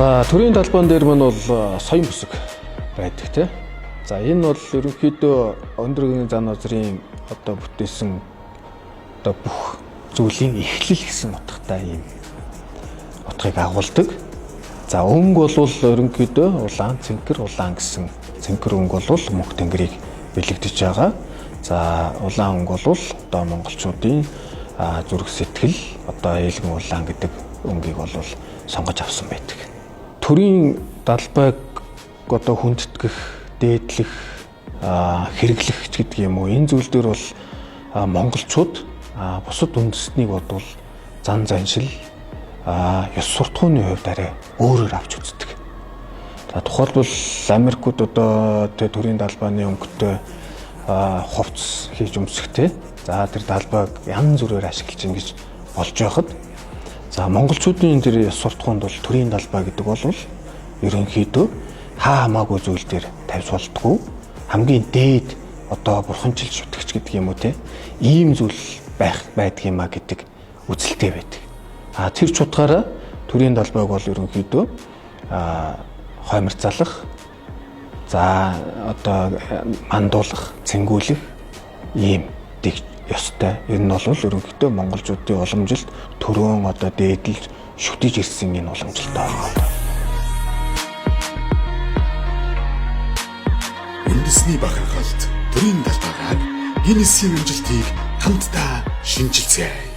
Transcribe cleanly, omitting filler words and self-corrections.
За, төрийн талбайн дээр мань бол соён бүсэг байдаг тий. За, энэ бол ерөнхийдөө өндөр зан озрын одоо бүтээсэн одоо бүх зүйлийн эхлэл гэсэн утгатай ийм утгыг агуулдаг. За, өнгө бол ерөнхийдөө улаан, цэнхэр, улаан гэсэн цэнхэр өнгө бол мөнх тэнгэрийг бэлэгдэж байгаа. За, улаан өнгө бол одоо монголчуудын зүрх сэтгэл одоо ээлгэн улаан гэдэг өнгийг бол сонгож авсан байдаг. Төрийн далбайг одоо хүндэтгэх, дээдлэх, хэрэглэх ч гэдэг юм уу, энэ зүйл дээр бол монголчууд бусад үндэстнийг бодвол зан заншил, ёс суртахууны хувьд арай өөрөөр авч үздэг. За, тухайлбал Америкууд одоо тэ төрийн далбааны өнгөтэй хувцас хийж өмсөхтэй. За, тэр далбайг янз бүрээр ашиглаж ингэж болж байхад, за, монголчуудын тэр ёс суртахуунд бол төрийн далбай гэдэг бол ерөнхийдөө хаа хамаагүй зүйл дээр тавьж болдгоо, хамгийн дээд одоо бурханчил шүтгч гэдэг юм уу те, ийм зүйл байх байдаг юм а гэдэг үзэлтэй байдаг. А тэр ч утгаараа төрийн далбайг бол ерөнхийдөө хойморцаалах, за, одоо мандуулах, цэнгүүлэх ийм дэг ёстой. Энэ нь бол ерөнхийдөө монголчуудын уламжилт төрөөн одоо дээдэлж шүтэж ирсэн энэ уламжилттай холбоотой. Үндэсний бахархалт төрийн далбайгаар Гиннесийн амжилтыг хамтдаа шинэчилцгээе.